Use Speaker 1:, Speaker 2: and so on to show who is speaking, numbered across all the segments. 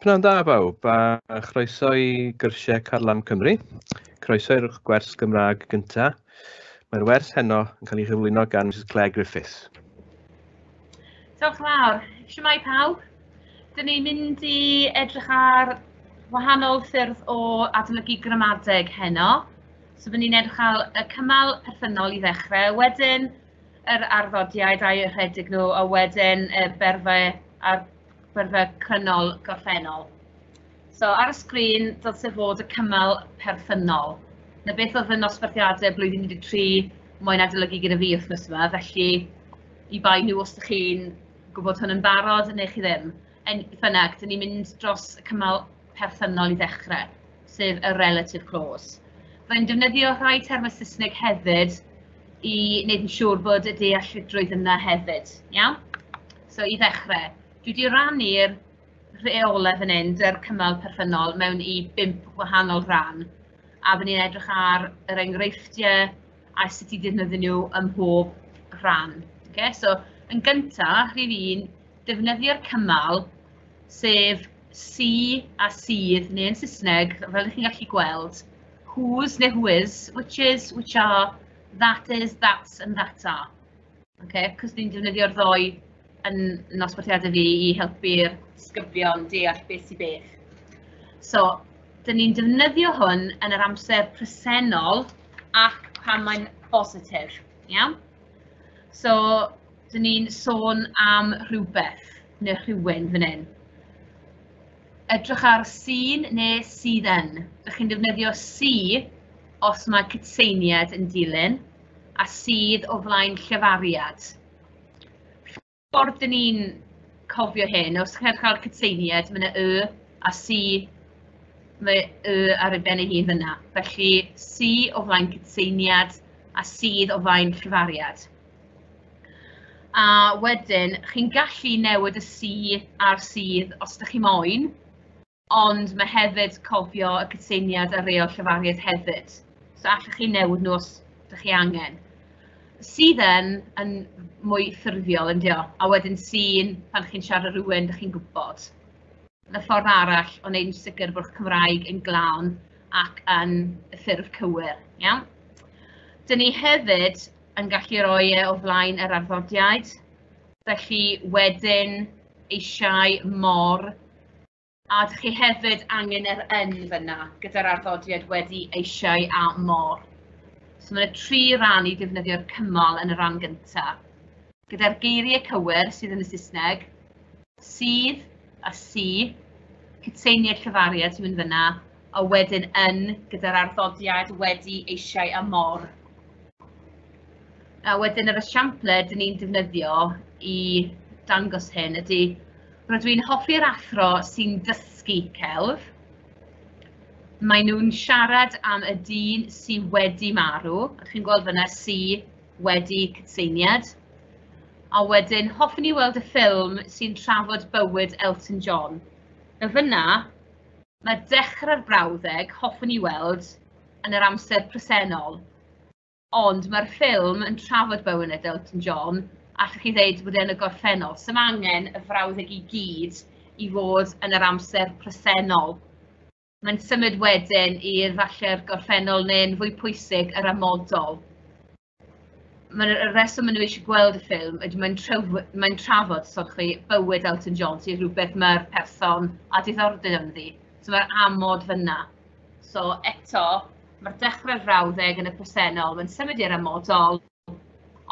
Speaker 1: Pnawn da bawb, a chroeso i gyrsiau Carlam Cymru. Croeso i'r gwers Gymraeg gyntaf. Mae'r wers heno yn cael ei chyflwyno gan Mrs Claire Griffiths.
Speaker 2: Diolch yn fawr. Shwmae pawb. Dyn ni'n mynd i edrych ar wahanol ffyrdd o adolygu gramadeg heno. So fy ni'n edrych ar y cymal perthynol i ddechrau, wedyn yr arddodiaid a'i rhedeg nhw, a wedyn y berfau a'r berfau crynol gorffennol. So ar y sgrin dylse fod y cymal perthynol. Na beth oedd y nosbarthiadau blwyddyn 13 moyn adolygu gyda fi wythnos yma, felly i bai nhw os ydych chi'n gwybod hwn yn barod neu chi ddim. En bynnag, dyn ni'n mynd dros y cymal perthynol i ddechrau, sef y relative clause. Mae'n defnyddio rhai termau Saesneg hefyd i wneud yn siŵr bod y dealltwriaeth yna hefyd, iawn? So i ddechrau, dwi wedi rannu'r rheolau fan hyn, dy'r cymal perthynol, mewn i 5 wahanol ran, a fy ni'n edrych ar yr enghreifftiau a sut i defnyddio nhw ym mhob rhan. Okay? So, yn gyntaf, rhif 1, defnyddio'r cymal, sef sy a sydd, neu yn Saesneg, fel ydych chi'n gallu gweld, whose neu who is, which is, which are, that is, that's and that are. Okay? Cos ni'n defnyddio'r ddoi yn nosbarthiadau fi i helpu'r disgyblion deall beth sy'n beth. So, dyn ni'n defnyddio hwn yn yr amser presennol ac pan mae'n bositif, iawn? So, dyn ni'n sôn am rhywbeth neu rhywun fan hyn. Edrych ar sy'n neu sydd yn. Dych chi'n defnyddio sy os mae cytseiniad yn dilyn a sydd o flaen llefariad. Ffordd dyn ni'n cofio hyn, os chi'n edrych ar cytseiniad, mae yna y a sy, mae y ar ei ben ei hun fyna. Felly, sy o flaen cytseiniad a sydd o flaen llefariad. A wedyn, chi'n gallu newid y sy a'r sydd os ydych chi moyn, ond mae hefyd cofio y cytseiniad a reol llefariad hefyd. So allwch chi newid nhw os ydych chi angen. Sydd yn mwy ffurfiol, yn dio, a wedyn sy'n, pan chi'n siarad rhywun, ydych chi'n gwybod. Y ffordd arall o wneud yn sicr bod Cymraeg yn glân ac yn y ffurf cywir, iawn? Dyn ni hefyd yn gallu rhoi e o flaen yr arddodiaid, felly wedyn eisiau mor, a dych chi hefyd angen yr yn fyna gyda'r arddodiad wedi eisiau a mor. So mae yna 3 ran i defnyddio'r cymal yn y rhan gyntaf. Gyda'r geiriau cywir sydd yn y Saesneg, sydd a sy, cytseiniad llefariad sy'n mynd fyna, a wedyn yn gyda'r arddodiad wedi eisiau a mor. A wedyn yr esiample dyn ni'n defnyddio i dangos hyn ydy, rydw i'n hoffi'r athro sy'n dysgu celf. Maen nhw'n siarad am y dyn sydd wedi marw. A chi'n gweld fyna sy wedi cytseiniad. A wedyn hoffwn i weld y ffilm sy'n trafod bywyd Elton John. A fyna, mae dechrau'r brawddeg hoffwn i weld yn yr amser presennol. Ond mae'r ffilm yn trafod bywyd Elton John, allwch chi ddeud bod e yn y gorffennol. Sdim angen y frawddeg i gyd i fod yn yr amser presennol. Mae'n symud wedyn i'r falle'r gorffennol neu'n fwy pwysig yr amodol. Mae'r rheswm maen nhw eisiau gweld y ffilm ydy mae'n trafod, sorry chi, bywyd Elton John, sy'n rhywbeth mae'r person a diddordeb ynddi. So mae'r amod fyna. So eto, mae'r dechrau'r frawddeg yn y presennol, mae'n symud i'r amodol,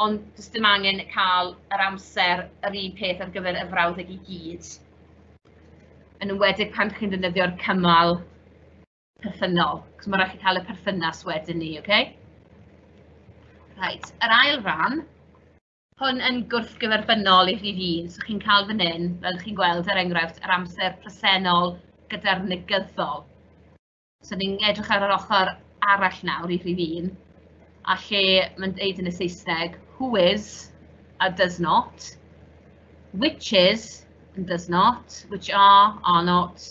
Speaker 2: ond does dim angen cael yr amser yr un peth ar gyfer y frawddeg i gyd. Yn enwedig pan chi'n defnyddio'r cymal perthynol, cos mae rhaid chi cael y perthynas wedyn ni, oce? Reit, yr ail ran, hwn yn gwrthgyferbynnol i rhif 1, so chi'n cael fan hyn, fel chi'n gweld, er enghraifft, yr amser presennol gyda'r negyddol. So ni'n edrych ar yr ochr arall nawr i rhif 1, a lle mae'n deud yn y Saesneg, who is a does not, which is and does not, which are, are not,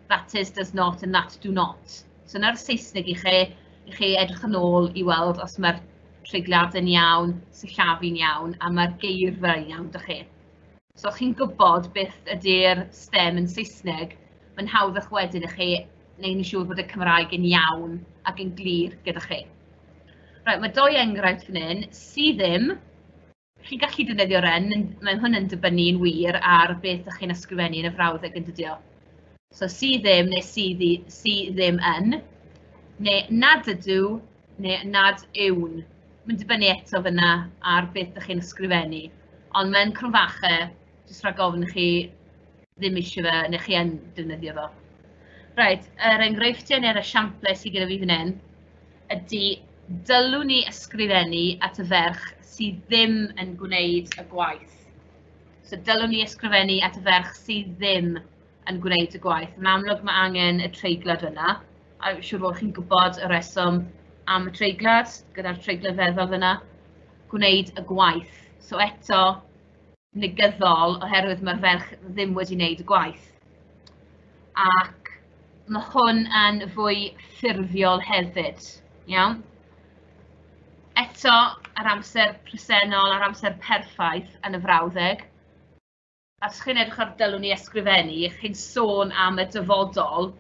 Speaker 2: that is, does not, and that do not. So na'r Saesneg i chi edrych yn ôl i weld os mae'r treigliadau'n iawn, sillafu'n iawn, a mae'r geirfa yn iawn, dych chi. So chi'n gwybod beth ydy'r stem yn Saesneg, Mae'n hawddach wedyn i chi wneud yn siŵr bod y Cymraeg yn iawn ac yn glir gyda chi. Right, mae doi enghraifft fan hyn, sydd ddim. Chi'n gallu defnyddio'r yn, mae hwn yn dibynnu'n wir ar beth ydych chi'n ysgrifennu yn y frawddeg yn dydio. So sydd ddim neu sydd, sy ddim yn, neu nad ydw, neu nad yw'n. Mae'n dibynnu eto fyna ar beth ydych chi'n ysgrifennu. Ond mae'n cromfachau, jyst rhag ofn i chi ddim eisiau fe, neu chi yn defnyddio fo. Reit, yr enghreifftiau neu'r esiamplau sydd gyda fi fan hyn ydy dylwn ni ysgrifennu at y ferch sydd ddim yn gwneud y gwaith. So dylwn ni ysgrifennu at y ferch sydd ddim yn gwneud y gwaith. Yn amlwg mae angen y treiglad yna. A siŵr fod chi'n gwybod y reswm am y treiglad, gyda'r treiglad feddal yna. Gwneud y gwaith. So eto, negyddol oherwydd mae'r ferch ddim wedi wneud y gwaith. Ac mae hwn yn fwy ffurfiol hefyd. Iawn? Eto, ar amser presennol, ar amser perffaith yn y frawddeg, os chi'n edrych ar dylwn i ysgrifennu, chi'n sôn am y dyfodol,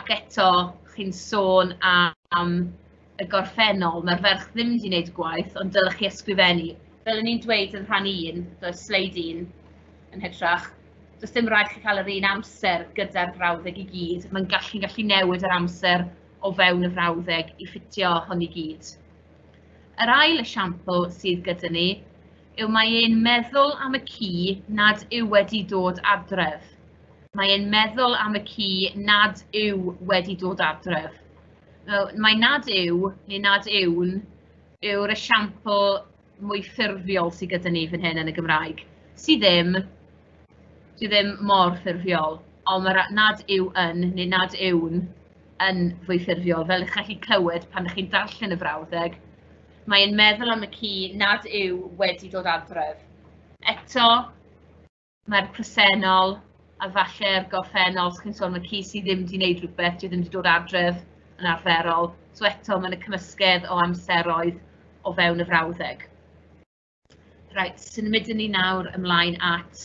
Speaker 2: ac eto chi'n sôn am y gorffennol. Mae'r ferch ddim wedi wneud y gwaith, ond dylech chi ysgrifennu. Fel o'n i'n dweud yn rhan 1, does sleid 1 yn hytrach, does dim rhaid chi cael yr un amser gyda'r frawddeg i gyd. Mae'n gallu newid yr amser o fewn y frawddeg i ffitio hon i gyd. Yr ail esiampl sydd gyda ni yw mae e'n meddwl am y ci nad yw wedi dod adref. Mae e'n meddwl am y ci nad yw wedi dod adref. Mae nad yw neu nad yw'n yw'r esiampl mwy ffurfiol sydd gyda ni fan hyn yn y Gymraeg. Sydd ddim, dwi ddim mor ffurfiol, ond mae'r nad yw yn neu nad yw'n yn fwy ffurfiol, fel ych chi'n gallu clywed pan ych chi'n darllen y frawddeg. Mae'n meddwl am y ci nad yw wedi dod adref. Eto, mae'r presennol a falle'r gorffennol, os chi'n sôn am y ci sydd ddim wedi gwneud rhywbeth, dwi ddim wedi dod adref yn arferol. So eto, mae'n y cymysgedd o amseroedd o fewn y frawddeg. Reit, symudwn ni nawr ymlaen at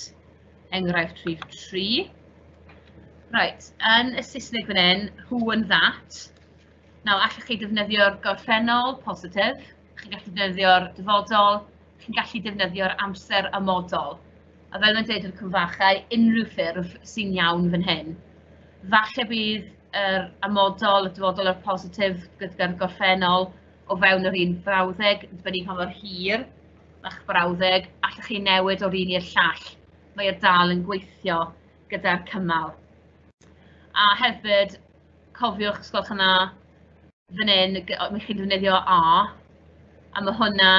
Speaker 2: enghraifft rhif 3. Reit, yn y Saesneg fan hyn, who and that. Nawr, allwch chi defnyddio'r gorffennol, positif, chi'n gallu defnyddio'r dyfodol, chi'n gallu defnyddio'r amser amodol. A fel mae'n dweud yn y cymfachau, unrhyw ffurf sy'n iawn fan hyn. Falle bydd yr amodol, y dyfodol a'r positif gyda'r gorffennol o fewn yr un frawddeg, yn dibynnu pa mor hir eich brawddeg, allwch chi newid o'r un i'r llall. Mae o dal yn gweithio gyda'r cymal. A hefyd, cofiwch, os gwelwch yn dda, fan hyn, mae chi'n defnyddio a, a mae hwnna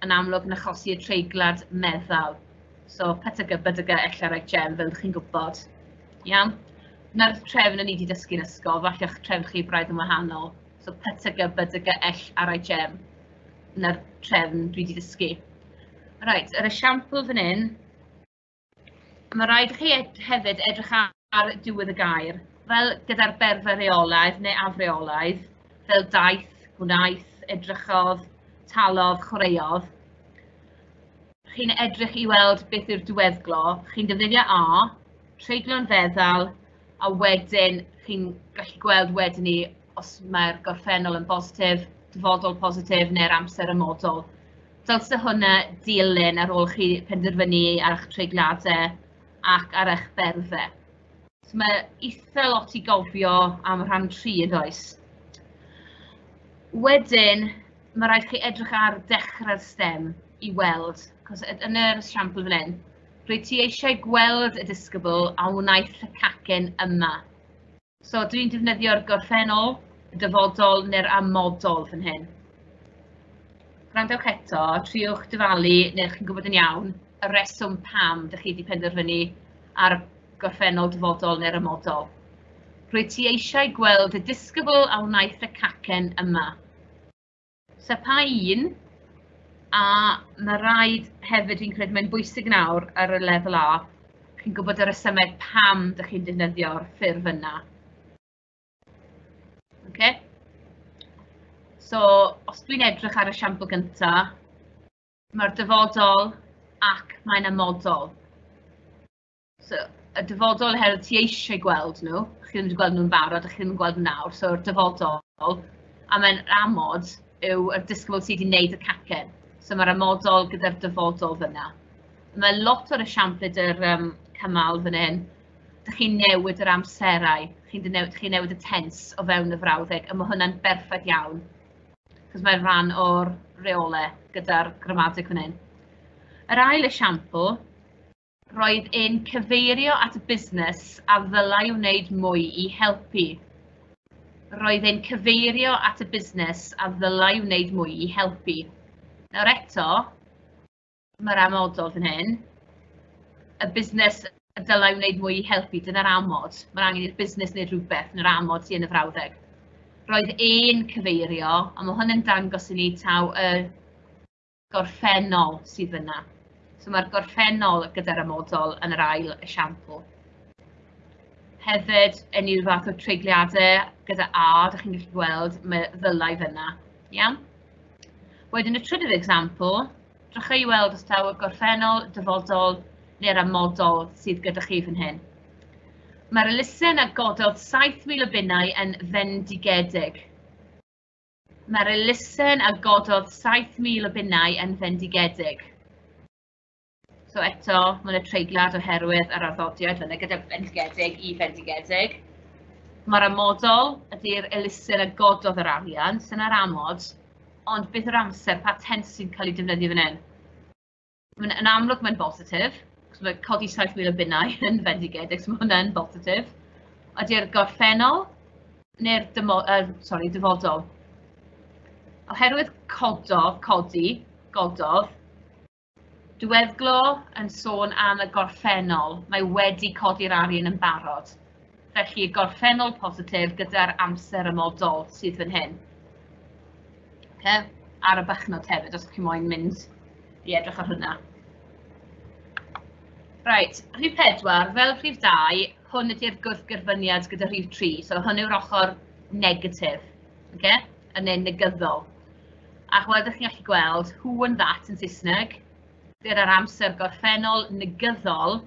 Speaker 2: yn amlwg yn achosi y treiglad meddal. So, PTG, BDG, LRHM, fel ydych chi'n gwybod. Iawn? Na'r trefn o'n i wedi dysgu yn ysgol, falle eich trefn chi braidd yn wahanol. So, PTG, BDG, LRHM. Na'r trefn dwi wedi dysgu. Reit, yr esiampl fan hyn, mae rhaid i chi hefyd edrych ar diwedd y gair, fel gyda'r berfau rheolaidd neu afreolaidd, fel daeth, gwnaeth, edrychodd, talodd, chwaraeodd. Chi'n edrych i weld beth yw'r diweddglo, chi'n defnyddio a, treiglo'n feddal, a wedyn chi'n gallu gweld wedyn ni os mae'r gorffennol yn bositif, dyfodol positif neu'r amser amodol. Dylse hwnna dilyn ar ôl chi penderfynu ar eich treigladau ac ar eich berfau. So mae eitha lot i gofio am rhan 3 yn does. Wedyn, mae rhaid chi edrych ar dechrau'r stem i weld, cos yn yr esiampl fan hyn, rwyt ti eisiau gweld y disgybl a wnaeth y cacen yma. So dwi'n defnyddio'r gorffennol, y dyfodol neu'r amodol fan hyn. Gwrandewch eto, triwch dyfalu, neu chi'n gwybod yn iawn, y reswm pam dych chi wedi penderfynu ar y gorffennol, dyfodol neu'r amodol. Rwyt ti eisiau gweld y disgybl a wnaeth y cacen yma. So pa un, a mae rhaid hefyd, fi'n credu mae'n bwysig nawr ar y lefel A, chi'n gwybod y resymau pam dych chi'n defnyddio'r ffurf yna. Okay? So, os dwi'n edrych ar y siampl gyntaf, mae'r dyfodol ac mae'n amodol. So, Y dyfodol oherwydd ti eisiau gweld nhw, chi ddim wedi gweld nhw'n barod, a chi ddim yn gweld nhw nawr, so'r dyfodol, a mae'n amod yw yr disgybl sydd wedi gwneud y cacen. So mae'r amodol gyda'r dyfodol fyna. Mae lot o'r esiamplau dy'r cymal fan hyn. Dych chi'n newid yr amserau, chi'n newid y tense o fewn y frawddeg, a mae hwnna'n berffaith iawn, cos mae'n rhan o'r reolau gyda'r gramadeg fan hyn. Yr ail esiampl, roedd e'n cyfeirio at y busnes a ddylai wneud mwy i helpu. Roedd e'n cyfeirio at y busnes a ddylai wneud mwy i helpu. Nawr eto, mae'r amodol fan hyn, y busnes y dylai wneud mwy i helpu, dyna'r amod. Mae'r angen i'r busnes wneud rhywbeth, dyna'r amod sydd yn y frawddeg. Roedd e'n cyfeirio, a mae hwn yn dangos i ni taw y gorffennol sydd yna. So mae'r gorffennol gyda'r amodol yn yr ail esiampl. Hefyd, unrhyw fath o treigliadau gyda a, dych chi'n gallu gweld, mae ddylai fyna. Iawn? Wedyn y trydydd example, drychau i weld os taw y gorffennol, dyfodol neu'r amodol sydd gyda chi fan hyn. Mae'r elusen a gododd 7,000 o bunnau yn fendigedig. Mae'r elusen a gododd 7,000 o bunnau yn fendigedig. So eto, mae yna treiglad oherwydd yr arddodiad fyna gyda fendigedig i fendigedig. Mae'r amodol ydy'r elusen a gododd yr arian, sy'n yr amod, ond beth yw'r amser, pa tense sy'n cael ei defnyddio fan hyn? Yn amlwg mae'n bositif, cos mae codi 7,000 o bunnau yn fendigedig, so mae hwnna'n bositif. Ydy'r gorffennol neu'r dyfodol? Oherwydd cododd, codi, gododd, diweddglo yn sôn am y gorffennol, mae wedi codi'r arian yn barod. Felly y gorffennol positif gyda'r amser amodol sydd fan hyn. Okay? Ar y bychnod hefyd, os chi moyn mynd i edrych ar hwnna. Reit, rhif 4, fel rhif 2, hwn ydy'r gwrthgyferbyniad gyda rhif 3. So hwn yw'r ochr negatif, okay? Yn neu negyddol. Ac wedyn chi'n gallu gweld who and that yn Saesneg, gyda'r amser gorffennol negyddol,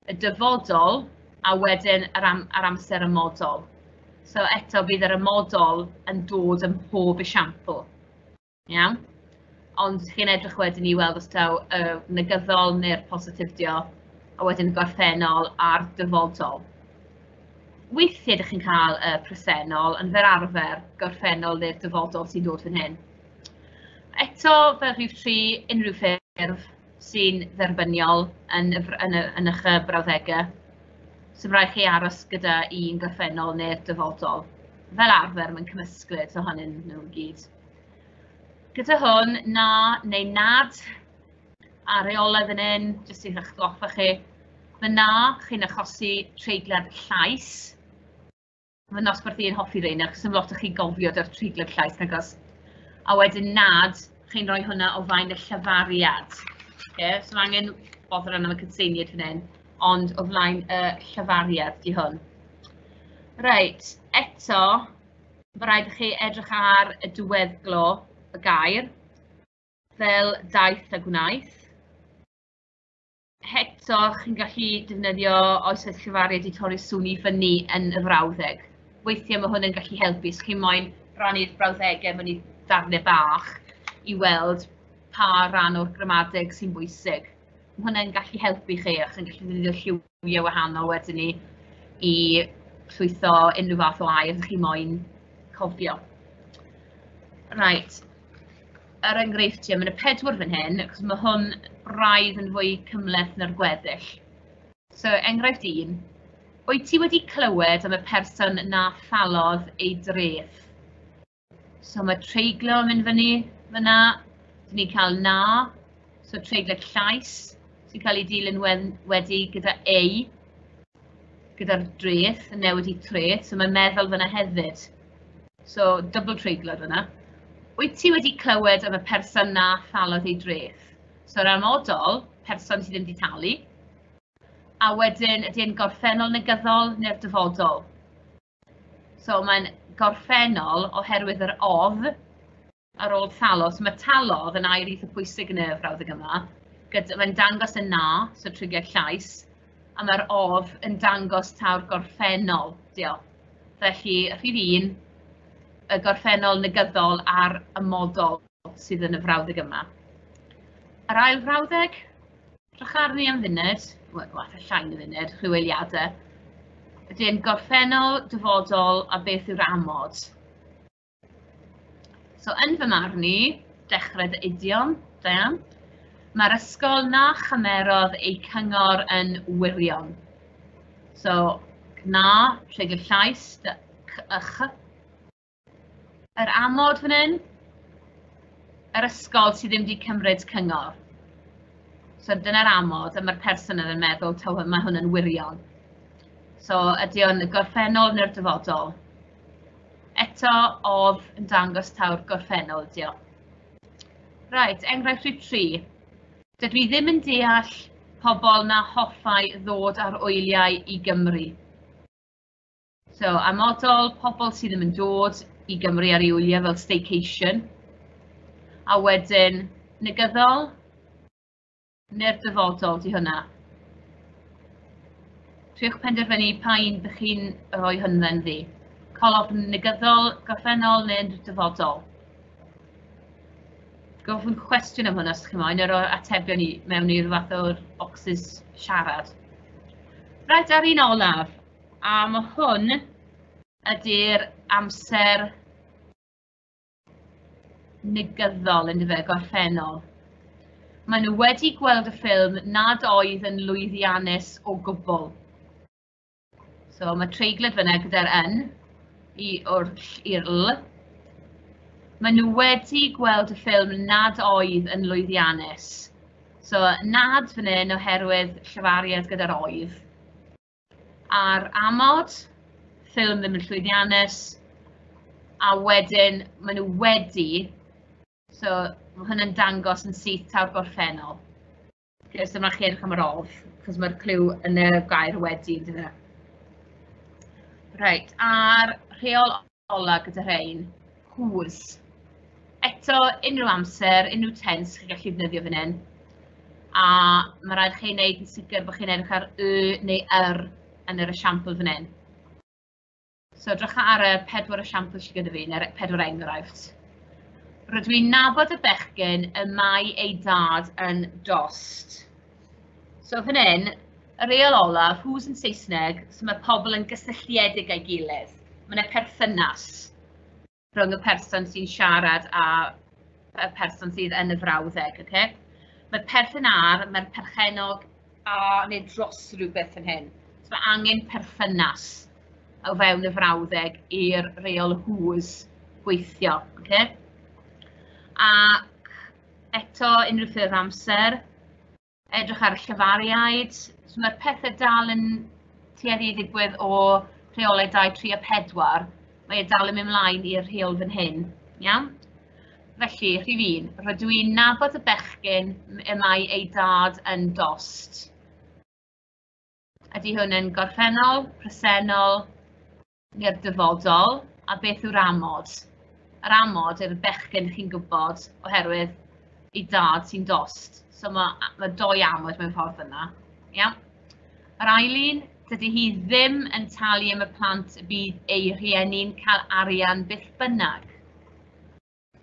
Speaker 2: y dyfodol, a wedyn yr amser amodol. So eto bydd yr amodol yn dod ym mhob esiampl. Iawn? Ond chi'n edrych wedyn i weld os taw y negyddol neu'r positif dio, a wedyn y gorffennol a'r dyfodol. Weithiau ydych chi'n cael y presennol, yn fel arfer gorffennol neu'r dyfodol sy'n dod fan hyn. Eto, fel rhif 3, unrhyw ffurf sy'n dderbyniol yn eich brawddegau. So rhaid chi aros gyda un gorffennol neu'r dyfodol. Fel arfer, mae'n cymysglyd ohonyn nhw i gyd. Gyda hwn, na neu nad, a reolau fan hyn, jyst i'ch atgoffa chi. Mae na, chi'n achosi treiglad llais. Mae nosbarth i'n hoffi reina, achos dim lot o chi gofio da'r treiglad llais, nag oes. A wedyn nad, chi'n rhoi hwnna o flaen y llafariad. Okay? So mae angen boddran am y cytseiniad fan hyn, ond o flaen y llafariad di hwn. Reit, eto, mae rhaid i chi edrych ar y diweddglo y gair, fel daeth a gwnaeth. Eto, chi'n gallu defnyddio oesoedd llefariad i torri sŵn i fyny yn y frawddeg. Weithiau mae hwn yn gallu helpu, os chi'n moyn rannu'r brawddegau mewn i ddarnau bach i weld pa ran o'r gramadeg sy'n bwysig. Mae hwnna'n gallu helpu chi, a chi'n gallu defnyddio lliwiau wahanol wedyn ni i llwytho unrhyw fath o air chi moyn cofio. Reit, yr enghreifftiau, mae yna 4 fan hyn, achos mae hwn braidd yn fwy cymhleth na'r gweddill. So, enghraifft 1, wyt ti wedi clywed am y person na thalodd ei dreth? So mae treiglo yn mynd fyny fyna, dyn ni'n cael na, so treiglad llais sy'n cael ei dilyn wedi gyda ei, gyda'r dreth, yn newid i treth, so mae meddwl fyna hefyd. So double treiglad fyna. Wyt ti wedi clywed am y person na thalodd ei dreth? So yr amodol, person sydd ddim wedi talu, a wedyn ydy e'n gorffennol negyddol neu'r dyfodol? So mae'n gorffennol oherwydd yr odd ar ôl thalodd. So mae talodd yn air eitha pwysig yn y frawddeg yma. Mae'n dangos y na, so trigiad llais, A mae'r of yn dangos taw'r gorffennol, diolch. Felly, rhif 1, y gorffennol negyddol a'r amodol sydd yn y frawddeg yma. Yr ail frawddeg, drych arni am funud, wel, falle llai na funud, rhyw eiliadau. Ydy'n gorffennol, dyfodol a beth yw'r amod? So, yn fy marn i, dechrau dy idiom, da iawn. Mae'r ysgol na chymerodd eu cyngor yn wirion. So, na, treigl llais, dy, c, y, ch. Yr amod fan hyn, yr ysgol sydd ddim wedi cymryd cyngor. So dyna'r amod, a mae'r person yna'n meddwl, taw, mae hwn yn wirion. So ydy o'n gorffennol neu'r dyfodol? Eto, of yn dangos taw'r gorffennol ydy o. Reit, enghraifft rhif 3. Dydw i ddim yn deall pobl na hoffai ddod ar wyliau i Gymru. So, amodol, pobl sydd ddim yn dod i Gymru ar ei wyliau fel staycation. A wedyn, negyddol, neu'r dyfodol di hwnna. Triwch penderfynu pa un bych chi'n rhoi hwnna ynddi. Colofn negyddol, gorffennol neu'r dyfodol. Gofyn cwestiwn am hwnna os chi moyn, neu roi atebion i mewn i'r fath o'r bocsys siarad. Reit, a'r un olaf. A mae hwn ydy'r amser negyddol, yn dyfe, gorffennol. Maen nhw wedi gweld y ffilm nad oedd yn lwyddiannus o gwbl. So mae treiglad fyna gyda'r yn, i o'r i'r l. Maen nhw wedi gweld y ffilm nad oedd yn lwyddiannus. So nad fan hyn oherwydd llefariad gyda'r oedd. A'r amod, ffilm ddim yn llwyddiannus, a wedyn maen nhw wedi, so mae hwnna'n dangos yn syth taw'r gorffennol. Cos dyma chi edrych am yr of, cos mae'r cliw yn y gair wedi, yndyfe? Reit, a'r rheol ola gyda rhain, whose. Eto, unrhyw amser, unrhyw tense chi'n gallu ddefnyddio fan hyn. A mae rhaid chi wneud yn sicr bod chi'n edrych ar y neu yr yn yr esiampl fan hyn. So drycha ar y pedwar esiampl sydd gyda fi, neu'r pedwar enghraifft. Rydw i'n nabod y bechgyn y mae ei dad yn dost. So fan hyn, y reol olaf, who's yn Saesneg, so mae pobl yn gysylltiedig â'i gilydd. Mae yna perthynas rhwng y person sy'n siarad a y person sydd yn y frawddeg, okay? Mae perthyn ar, mae'r perchennog a neu dros rhywbeth yn hyn. So mae angen perthynas o fewn y frawddeg i'r reol whose gweithio, okay? Ac eto, unrhyw ffurf amser, edrych ar y llefariaid. So mae'r pethau dal yn tueddu i ddigwydd o rheolau 2, 3 a 4. Mae e dal yn mynd mlaen i'r rheol fan hyn, iawn? Felly, rhif 1, rydw i'n nabod y bechgyn y mae ei dad yn dost. Ydy hwn yn gorffennol, presennol neu'r dyfodol, a beth yw'r amod? Yr amod yw'r bechgyn chi'n gwybod oherwydd ei dad sy'n dost. So mae, mae doi amod mewn ffordd yna. Iawn. Yr ail un, dydy hi ddim yn talu am y plant y bydd ei rhieni'n cael arian byth bynnag.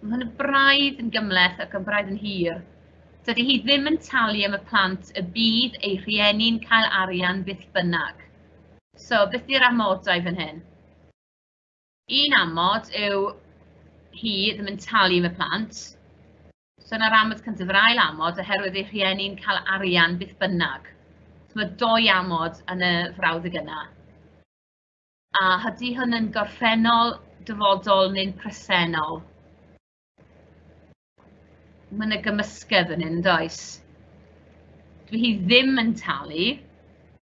Speaker 2: Mae hwn yn braidd yn gymhleth ac yn braidd yn hir. Dydy hi ddim yn talu am y plant y bydd ei rhieni'n cael arian byth bynnag. So, beth yw'r amodau fan hyn? Un amod yw hi ddim yn talu am y plant. So, yna'r amod cyntaf, yr ail amod, oherwydd ei rhieni'n cael arian byth bynnag. So, mae doi amod yn y frawddeg yna. A ydy hwn yn gorffennol, dyfodol neu'n presennol? Mae yna gymysgedd yn hyn, does? Dwi hi ddim yn talu,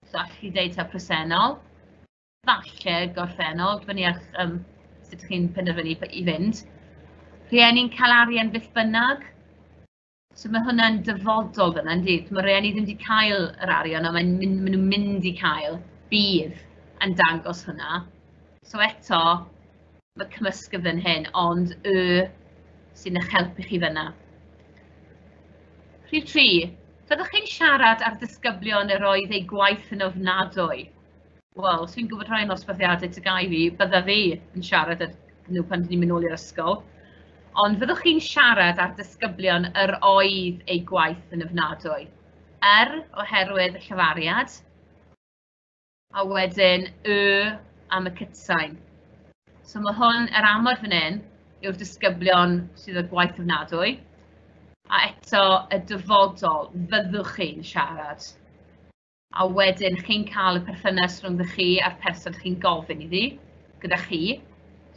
Speaker 2: so allwch chi ddeud ta presennol, falle gorffennol, dibynnu ar sut chi'n penderfynu i fynd. Rhieni'n cael arian byth bynnag, so mae hwnna'n dyfodol fyna, yndi? Mae rhieni ddim wedi cael yr arian, ond mae'n mynd, maen nhw'n mynd i cael bydd yn dangos hwnna. So eto, mae cymysgedd yn hyn, ond y sy'n eich helpu chi fyna. Rhif 3. Fyddwch chi'n siarad â'r disgyblion yr oedd eu gwaith yn ofnadwy? Wel, os fi'n gwybod rhai o'n nosbarthiadau TGAU fi, bydda fi yn siarad â nhw pan ni'n mynd nôl i'r ysgol. Ond fyddwch chi'n siarad â'r disgyblion yr oedd eu gwaith yn ofnadwy? Er, oherwydd y llefariad, a wedyn y am y cytsain. So mae hwn, yr amod fan hyn, yw'r disgyblion sydd â gwaith ofnadwy. A eto, y dyfodol, fyddwch chi'n siarad. A wedyn chi'n cael y perthynas rhwng chi a'r person chi'n gofyn iddi, gyda chi.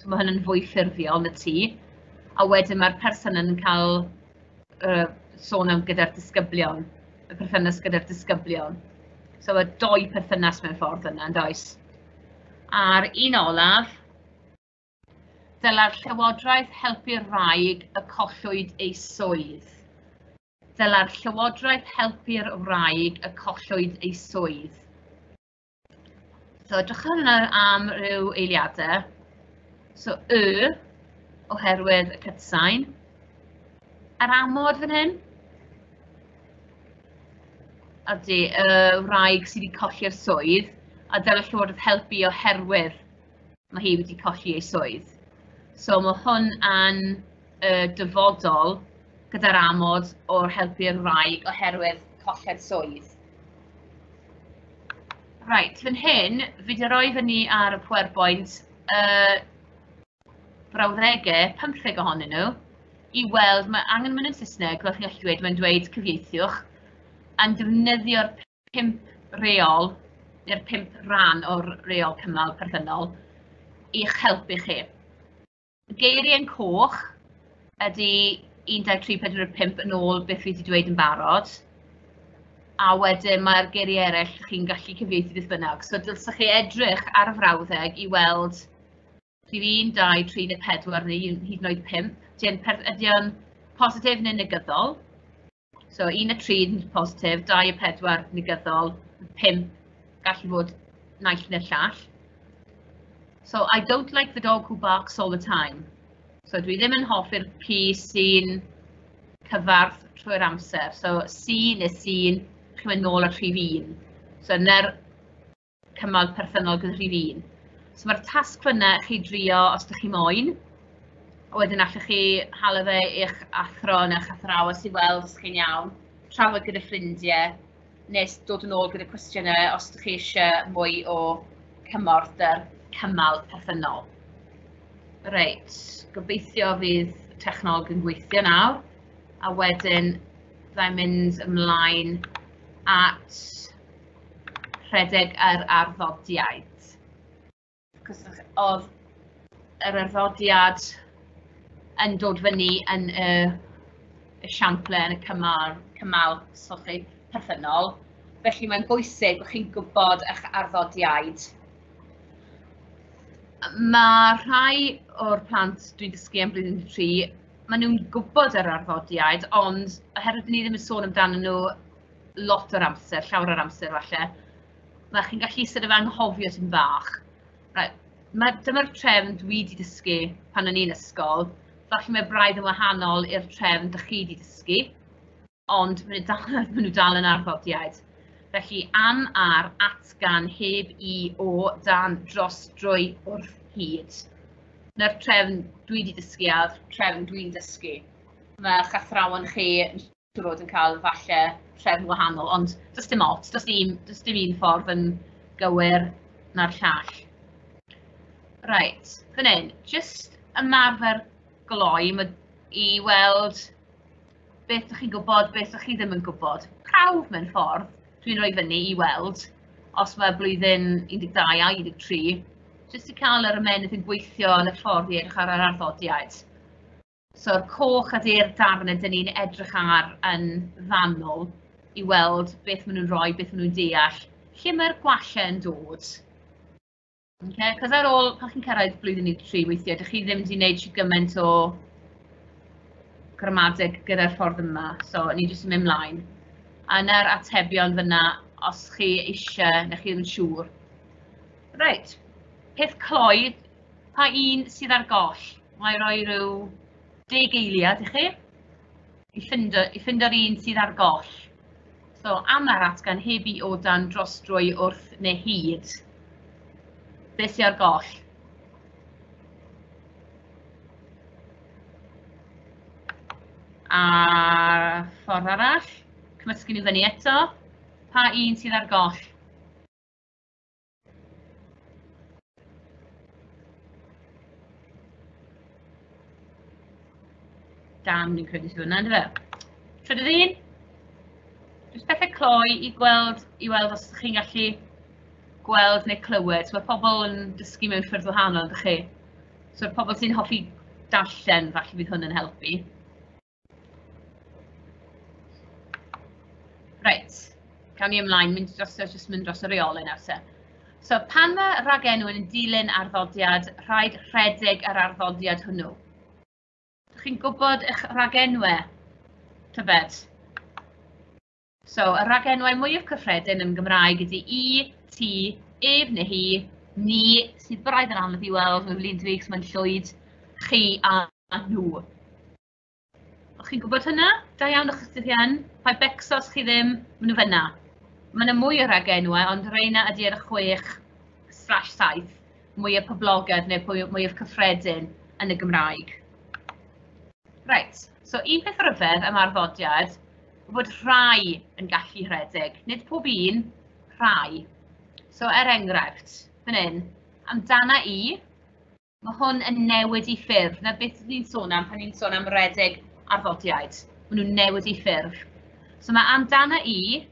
Speaker 2: So mae hwn yn fwy ffurfiol na ti. A wedyn mae'r person yn cael sôn am gyda'r disgyblion, y perthynas gyda'r disgyblion. So mae dou perthynas mewn ffordd yna, yn does? A'r un olaf, dylai'r Llywodraeth helpu'r wraig y collwyd ei swydd. Dylai'r Llywodraeth helpu'r wraig y collwyd ei swydd. So, edrychwch yna am ryw eiliadau. So, y, oherwydd y cytsain. Yr amod fan hyn. Ydy, y wraig sydd wedi colli'r swydd, a dylai'r Llywodraeth helpu oherwydd mae hi wedi colli ei swydd. So mae hwn yn y dyfodol gyda'r amod o'r helpu'r wraig oherwydd colled swydd. Reit, fan hyn, fi wedi rhoi fyny ar y PowerPoint y brawddegau, 15 ohonyn nhw, i weld, mae angen mynd yn Saesneg, fel chi'n gallu dweud, mae'n dweud cyfieithiwch, a'n defnyddio'r 5 reol, neu'r 5 rhan o'r reol cymal perthynol, i'ch helpu chi. Y geiriau yn coch ydy 1, 2, 3, 4, 5 yn ôl beth fi wedi dweud yn barod. A wedyn mae'r geiriau eraill chi'n gallu cyfieithu beth bynnag. So dylsech chi edrych ar y frawddeg i weld rhif 1, 2, 3 neu 4 neu hyd yn oed 5. Ydy o'n positif neu negyddol? So 1 a 3 yn positif, 2 a 4 negyddol, 5 gallu fod naill neu'r llall. So I don't like the dog who barks all the time. So dwi ddim yn hoffi'r ci sy'n cyfarth trwy'r amser. So C neu sy'n, chi'n mynd nôl ar rhif 1. So yna'r cymal perthynol gyda rhif 1. So mae'r tasg fyna chi drio os ydych chi moyn. A wedyn allwch chi hala fe i'ch athro neu'ch athrawes i weld os chi'n iawn, trafod gyda ffrindiau, nes dod yn ôl gyda cwestiynau os ydych chi eisiau mwy o cymorth yr cymal perthynol. Reit, gobeithio fydd technoleg yn gweithio nawr, a wedyn byddai'n mynd ymlaen at rhedeg yr arddodiad. Cos oedd yr arddodiad yn dod fyny yn y esiample, yn y cymal sorry, perthynol. Felly mae'n bwysig bod chi'n gwybod eich arddodiaid. Mae rhai o'r plant dwi'n dysgu am blwyddyn 3, maen nhw'n gwybod yr arddodiaid, ond oherwydd ni ddim yn sôn amdanyn nhw lot o'r amser, llawer o'r amser falle, mae chi'n gallu sort of anghofio tipyn bach. Right. Dyma'r trefn dwi wedi dysgu pan o'n i'n ysgol. Falle mae braidd yn wahanol i'r trefn dych chi wedi dysgu, ond maen nhw dal yn arddodiaid. Felly am, ar, at, gan, heb, i, o, dan, dros, drwy, wrth, hyd. Na'r trefn dwi wedi dysgu a'r trefn dwi'n dysgu. Mae'ch athrawon chi yn siŵr o fod yn cael falle trefn wahanol, ond does dim ots, does dim un ffordd yn gywir na'r llall. Reit, fan hyn, jyst ymarfer gloi i weld beth ydych chi'n gwybod, beth ydych chi ddim yn gwybod. Prawf mewn ffordd, dwi'n rhoi fyny i weld os mae blwyddyn 12 a 13, jyst i cael yr ymennydd yn gweithio yn y ffordd i edrych ar yr arddodiaid. So'r coch ydy'r darn ydyn ni'n edrych ar yn fanwl i weld beth maen nhw'n rhoi, beth maen nhw'n deall, lle mae'r gwallau yn dod. Okay? Cos ar ôl, pan chi'n cyrraedd blwyddyn 13 weithiau, dych chi ddim wedi gwneud shwt gymaint o gramadeg gyda'r ffordd yma. So, ni jyst yn mynd mlaen. A yna'r atebion fyna, os chi eisiau, neu chi ddim yn siŵr. Reit, peth cloi, pa un sydd ar goll? Mae rhoi rhyw 10 eiliad i chi, i ffindo'r un sydd ar goll. So am ar at gan heb i o dan dros drwy wrth neu hyd. Beth sy'n ar goll? A ffordd arall, cymysgu nhw fyny eto. Pa un sydd ar goll? Dan, ni'n credu sydd hwnna, ynddo fe? Trydydd un. Jyst pethau cloi i gweld, i weld os ydych chi'n gallu gweld neu clywed. So mae pobl yn dysgu mewn ffyrdd wahanol, ydych chi? So'r pobl sy'n hoffi darllen, falle bydd hwn yn helpu. Reit, gawn ni ymlaen, mynd dros, jyst mynd dros y reolau nawr te. So pan mae rhagenw yn dilyn arddodiad, rhaid rhedeg yr arddodiad hwnnw. Ydych chi'n gwybod eich rhagenwau, tybed? So, y rhagenwau mwyaf cyffredin yn Gymraeg ydy i, ti, ef neu hi, ni, sydd braidd yn anodd i weld, mae'n flin dwi, mae'n llwyd, chi a nhw. O'ch chi'n gwybod hynna? Da iawn o'ch chi yn. Paid becso os chi ddim, maen nhw fyna. Mae yna mwy o rhagenwau, ond reina ydy'r 6/7 mwyaf poblogaidd neu mwyaf cyffredin yn y Gymraeg. Reit, so un peth rhyfedd am arddodiad yw bod rhai yn gallu rhedeg. Nid pob un, rhai. So er enghraifft, fan hyn, amdana i, mae hwn yn newid i ffurf. Na beth ni'n sôn am pan ni'n sôn am redeg arddodiaid. Maen nhw'n newid i ffurf. So mae amdana i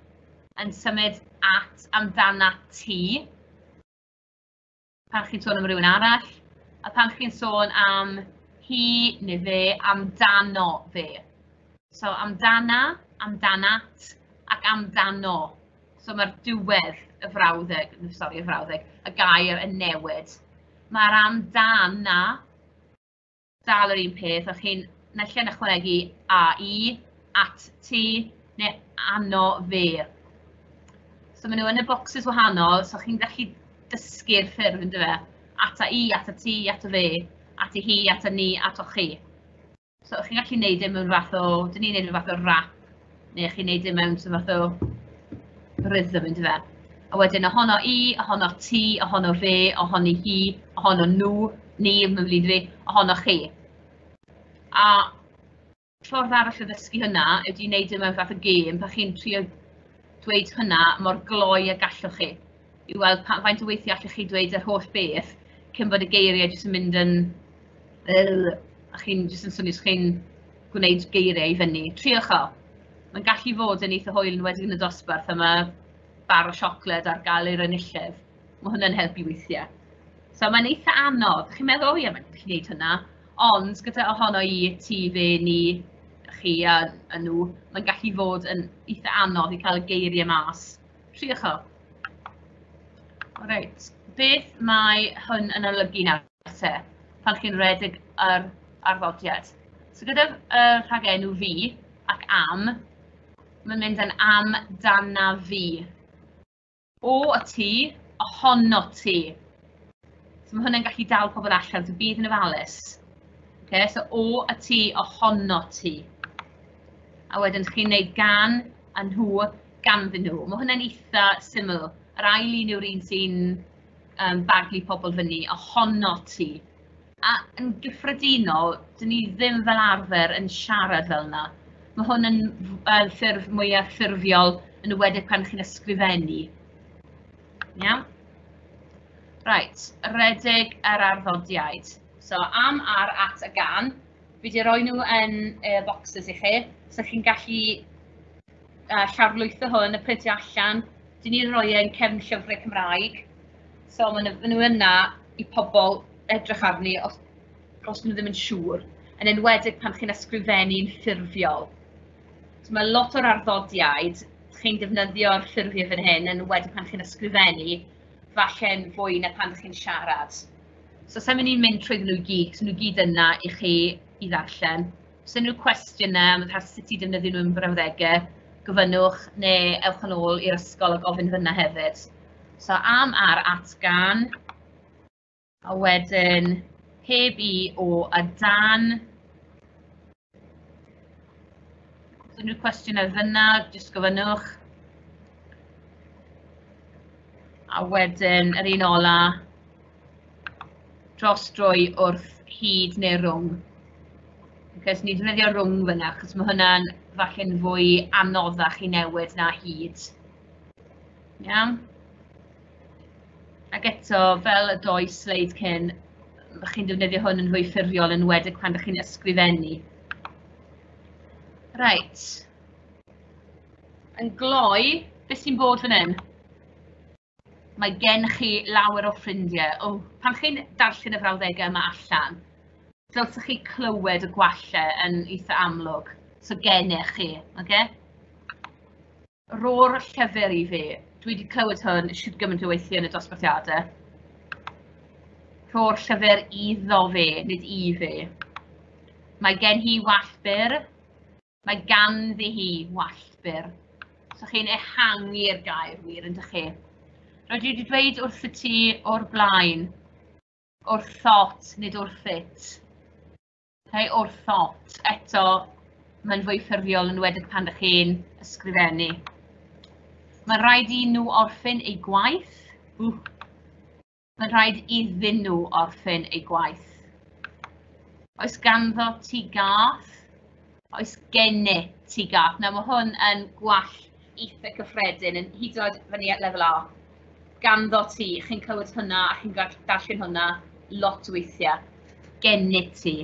Speaker 2: yn symud at amdana ti, pan chi'n sôn am rhywun arall, a pan chi'n sôn am hi neu fe, amdano fe. So amdana, amdanat ac amdano. So mae'r diwedd y frawddeg, sori, y frawddeg, y gair yn newid. Mae'r amdana dal yr un peth, o'ch chi'n naill ai'n ychwanegu a i, at ti, neu ano fe. So maen nhw yn y bocsys wahanol, so chi'n gallu dysgu'r ffurf yn dyfe. Ata i, ata ti, ato fe, ati hi, ata ni, ato chi. So chi'n gallu neud e mewn fath o, dyn ni'n neud e fath o rap, neu chi'n neud e mewn fath o rhythm yn dyfe. A wedyn ohono i, ohono ti, ohono fe, ohoni hi, ohono nhw, ni, mae'n flin fi, ohono chi. A ffordd arall o ddysgu hynna ydy wneud e mewn fath o gêm, pan chi'n trio dweud hynna mor gloi a gallwch chi. I weld pa, faint o weithiau allwch chi dweud yr holl beth cyn bod y geiriau jyst yn mynd yn... a chi'n jyst yn swnio chi'n gwneud geiriau i fyny. Triwch o. Mae'n gallu fod yn eitha hwyl yn wedi yn y dosbarth a mae bar o siocled ar gael i'r enillydd. Mae hwnna'n helpu weithiau. So mae'n eitha anodd. Chi'n meddwl, o ie, mae'n gallu gwneud hynna. Ond gyda ohono i, ti, fe, ni, chi a nhw, mae'n gallu fod yn eitha anodd i cael y geiriau mas. Triwch o. Reit, beth mae hwn yn olygu nawr te, pan chi'n rhedeg yr arddodiad? So gyda'r rhagenw fi ac am, mae'n mynd yn amdana fi. O y ti, ohono ti. So mae hwnna'n gallu dal pobl allan, so bydd yn ofalus. Okay, so o y ti, ohono ti. A wedyn chi'n gwneud gan a nhw, ganddyn nhw. Mae hwnna'n eitha syml. Yr ail un yw'r un sy'n baglu pobl fyny, ohono ti. A yn gyffredinol, dyn ni ddim fel arfer yn siarad fel yna. Mae hwn yn ffurf mwyaf ffurfiol yn enwedig pan chi'n ysgrifennu. Iawn? Reit, rhedeg yr arddodiaid. So am, ar, at a gan. Fi wedi rhoi nhw yn boxes i chi. So chi'n gallu llawrlwytho hwn a printio allan. Dyn ni'n rhoi e'n cefn llyfrau Cymraeg. So maen nhw yna i pobl edrych arni os nhw ddim yn siŵr. Yn enwedig pan chi'n ysgrifennu'n ffurfiol. So mae lot o'r arddodiaid, chi'n defnyddio'r ffurfiau fan hyn, yn enwedig pan chi'n ysgrifennu, falle'n fwy na pan chi'n siarad. So sa'n mynd i'n mynd trwy nhw i gyd, so nhw gyd yna i chi i ddarllen. Os unrhyw cwestiynau am sut i defnyddio nhw yn brawddegau, gofynnwch neu ewch yn ôl i'r ysgol a gofyn fyna hefyd. So am, ar, at, gan, a wedyn heb i, o a dan. Os unrhyw cwestiynau fyna, jyst gofynnwch. A wedyn yr un ola, dros drwy wrth hyd neu rhwng. Okay, so ni'n defnyddio rhwng fyna, achos mae hwnna'n falle'n fwy anoddach i newid na hyd. Iawn? Ac eto, fel y doi sleid cyn, chi'n defnyddio hwn yn fwy ffurfiol yn enwedig pan ydych chi'n ysgrifennu. Reit. Yn gloi, beth sy'n bod fan hyn? Mae gen chi lawer o ffrindiau. O, pan chi'n darllen y frawddegau yma allan, dylsech chi clywed y gwallau yn eitha amlwg. So gennych chi, oce? Ro'r llyfr i fi. Dwi wedi clywed hwn shwt gymaint o weithiau yn y dosbarthiadau. Rho'r llyfr iddo fe, nid i fi. Mae gen hi wallt byr. Mae ganddi hi wallt byr. So chi'n ehangu'r gair wir, yn dych chi? Rydw i wedi dweud wrth y ti o'r blaen. Wrthot, nid wrthyt. Okay, wrthot. Eto, mae'n fwy ffurfiol yn enwedig pan ydych chi'n ysgrifennu. Mae'n rhaid i nhw orffen eu gwaith. Mae'n rhaid iddyn nhw orffen eu gwaith. Oes ganddo ti gath? Oes gennyt ti gath? Nawr mae hwn yn gwall eitha cyffredin, yn hyd yn oed fyny at lefel A. Ganddo ti, chi'n clywed hwnna a chi'n darllen hwnna lot o weithiau. Gennyt ti.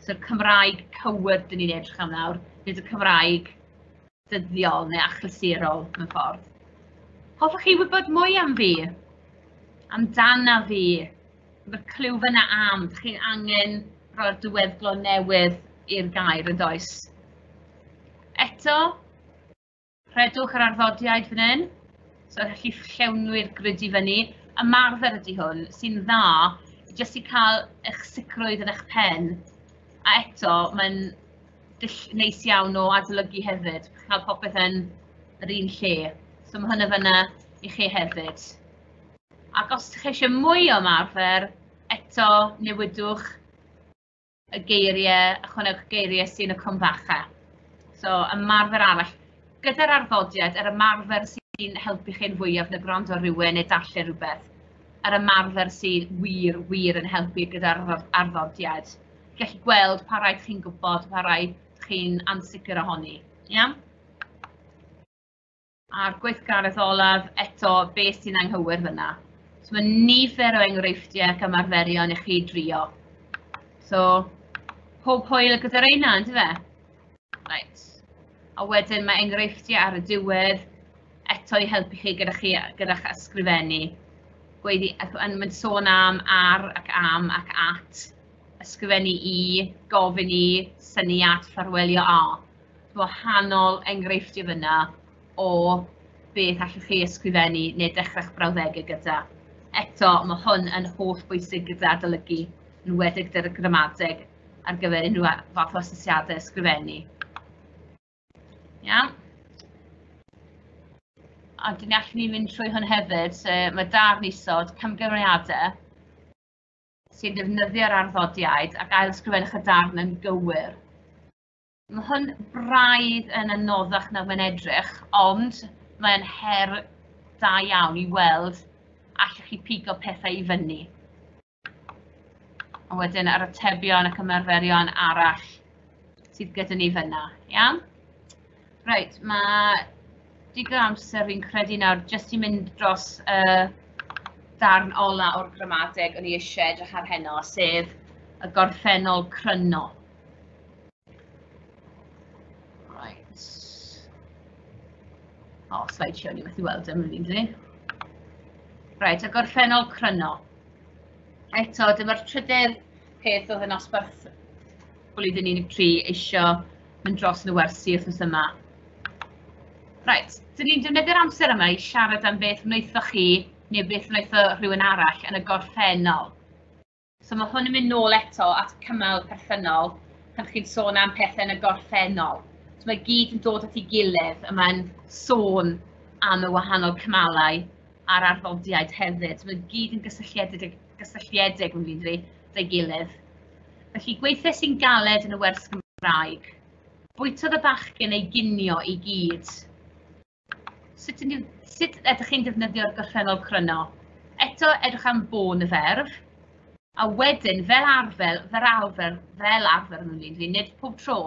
Speaker 2: So'r Cymraeg cywir dyn ni'n edrych am nawr, nid y Cymraeg dyddiol neu achlysurol mewn ffordd. Hoffech chi wybod mwy am fi? Amdana fi? Mae'r clyw fyna am, dych chi'n angen rhoi'r diweddglo newydd i'r gair yn does? Eto, rhedwch yr arddodiaid fan hyn. So gallu llewnwyr grid i fyny. Ymarfer ydy hwn sy'n dda jyst i cael eich sicrwydd yn eich pen. A eto, mae'n dull neis iawn o adolygu hefyd, cael popeth yn yr un lle. So mae hwnna fyna i chi hefyd. Ac os ydych chi eisiau mwy o ymarfer, eto newidwch y geiriau, ychwanegwch geiriau sy'n y cromfachau. So ymarfer arall. Gyda'r arddodiad, yr ymarfer sy'n helpu chi'n fwyaf na gwrando ar rhywun neu darllen rhywbeth, yr ymarfer sy'n wir, wir yn helpu gyda'r arddodiad. Gallu gweld pa rai chi'n gwybod, pa rai chi'n ansicr ohoni. Iawn? A'r gweithgaredd olaf, eto, beth sy'n anghywir fyna. So mae nifer o enghreifftiau ac ymarferion i chi drio. So, pob hwyl gyda'r reina, ynddo fe? Right. A wedyn mae enghreifftiau ar y diwedd, eto i helpu chi gyda chi gyda'ch ysgrifennu. Gweiddi, mae'n sôn am ar ac am ac at, ysgrifennu i, gofyn i, synnu at, ffarwelio â. Wahanol enghreifftiau fyna o beth allwch chi ysgrifennu neu dechrau'ch brawddegau gyda. Eto, mae hwn yn holl bwysig gyda adolygu, yn enwedig gyda'r gramadeg ar gyfer unrhyw fath o asesiadau ysgrifennu. Iawn. A dyn ni allwn ni fynd trwy hwn hefyd, so mae darn isod, camgymeriadau sy'n defnyddio'r arddodiaid ac ail-ysgrifennwch y darn yn gywir. Mae hwn braidd yn anoddach na mae'n edrych, ond mae'n her da iawn i weld allwch chi pigo pethau i fyny. A wedyn yr atebion ac ymarferion arall sydd gyda ni fyna, iawn? Reit, mae digon amser fi'n credu nawr jyst i mynd dros y darn ola o'r gramadeg o'n i eisiau edrych ar heno, sef y gorffennol cryno. Right. O, slideshow, ni methu weld e, mynd i. Reit, y gorffennol cryno. Eto, dyma'r trydydd peth oedd yn nosbarth blwyddyn 13 eisiau mynd dros yn y wersi wythnos yma. Reit, dyn ni'n defnyddio'r amser yma i siarad am beth wnaethoch chi neu beth wnaetho rhywun arall yn y gorffennol. So mae hwn yn mynd nôl eto at cymal perthynol pan chi'n sôn am pethau yn y gorffennol. So mae gyd yn dod at ei gilydd a mae'n sôn am y wahanol cymalau a'r arddodiaid hefyd. So mae gyd yn gysylltiedig, gysylltiedig yn fi'n dweud, 'da'i gilydd. Felly gweithiau sy'n galed yn y wers Gymraeg. Bwytodd y bachgen ei ginio i gyd. Sut, sut ydych chi'n defnyddio'r gorffennol cryno? Eto, edrych am bôn y ferf. A wedyn, fel arfer, fel arfer, fel arfer nhw'n un, nid pob tro,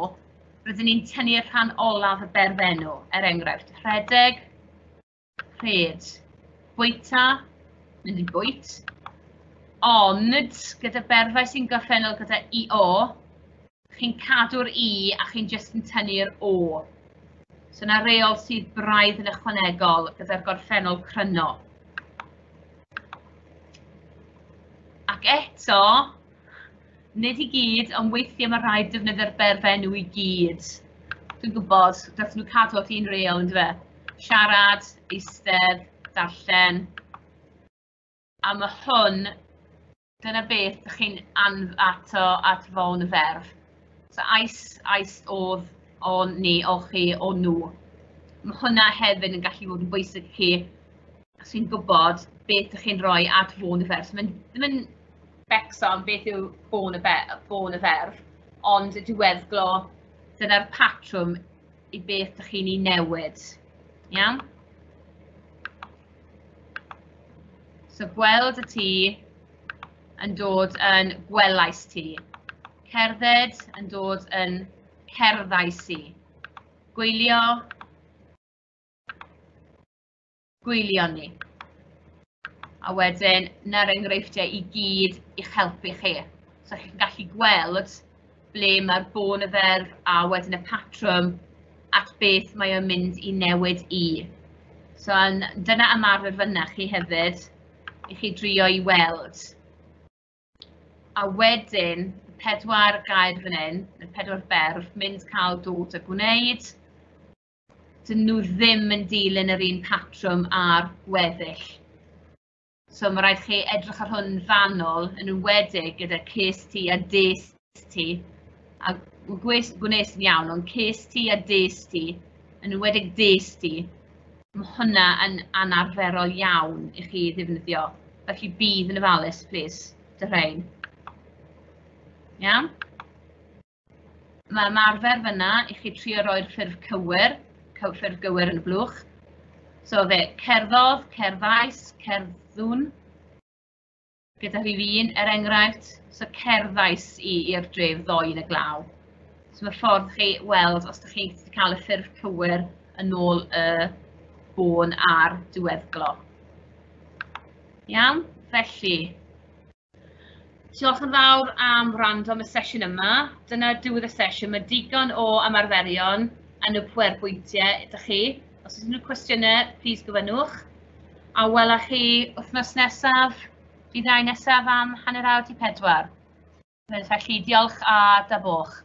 Speaker 2: rydyn ni'n tynnu'r rhan olaf y berfenw, er enghraifft, rhedeg, rhed, bwyta, mynd i bwyt, ond gyda berfau sy'n gorffennol gyda i o, chi'n cadw'r i a chi'n jyst yn tynnu'r o. So yna reol sydd braidd yn ychwanegol gyda'r gorffennol cryno. Ac eto, nid i gyd, ond weithiau mae rhaid defnyddio'r berfenw i gyd. Dwi'n gwybod, dylsen nhw cadw at un reol, yn dweud. Siarad, eistedd, darllen. A mae hwn, dyna beth ydych chi'n ato at fôn y ferf. So ais, ais oedd, o ni, o chi, o nhw. Mae hwnna hefyd yn gallu fod yn bwysig i chi, os chi'n gwybod beth ydych chi'n rhoi at fôn y ferf. So mae'n ddim yn becso am beth yw bôn y, bôn y ferf, ond y diweddglo, dyna'r patrwm i beth ydych chi'n ei newid. Iawn? So gweld y tŷ yn dod yn gwelais ti. Cerdded yn dod yn cerddais i. Gwylio, gwylio ni. A wedyn, na'r enghreifftiau i gyd i'ch helpu chi. So chi'n gallu gweld ble mae'r bôn y ferf a wedyn y patrwm at beth mae o'n mynd i newid i. So dyna ymarfer fyna chi hefyd, i chi drio i weld. A wedyn, y pedwar gair fan hyn, y pedwar berf, mynd, cael, dod a gwneud, dyn nhw ddim yn dilyn yr un patrwm â'r gweddill. So mae rhaid chi edrych ar hwn yn fanwl, yn enwedig gyda ces ti a des ti. A gwnes, gwnes yn iawn, ond ces ti a des ti, yn enwedig des ti, mae hwnna yn anarferol iawn i chi ddefnyddio. Felly bydd yn ofalus, please, dy rhain. Iawn? Mae ymarfer fyna i chi trio roi'r ffurf cywir, ffurf gywir yn y blwch. So fe, cerddodd, cerddais, cerddwn, gyda rhif un, er enghraifft. So cerddais i i'r dref ddoe yn y glaw. So mae ffordd chi weld os ydych chi wedi cael y ffurf cywir yn ôl y bôn a'r diweddglo. Iawn, felly, diolch yn fawr am wrando am y sesiwn yma. Dyna diwedd y sesiwn. Mae digon o ymarferion yn y pwerbwyntiau ydych chi. Os oes unrhyw cwestiynau, plîs gofynnwch. A wela chi wythnos nesaf, dydd Iau nesaf am 3:30. Felly, diolch a da boch.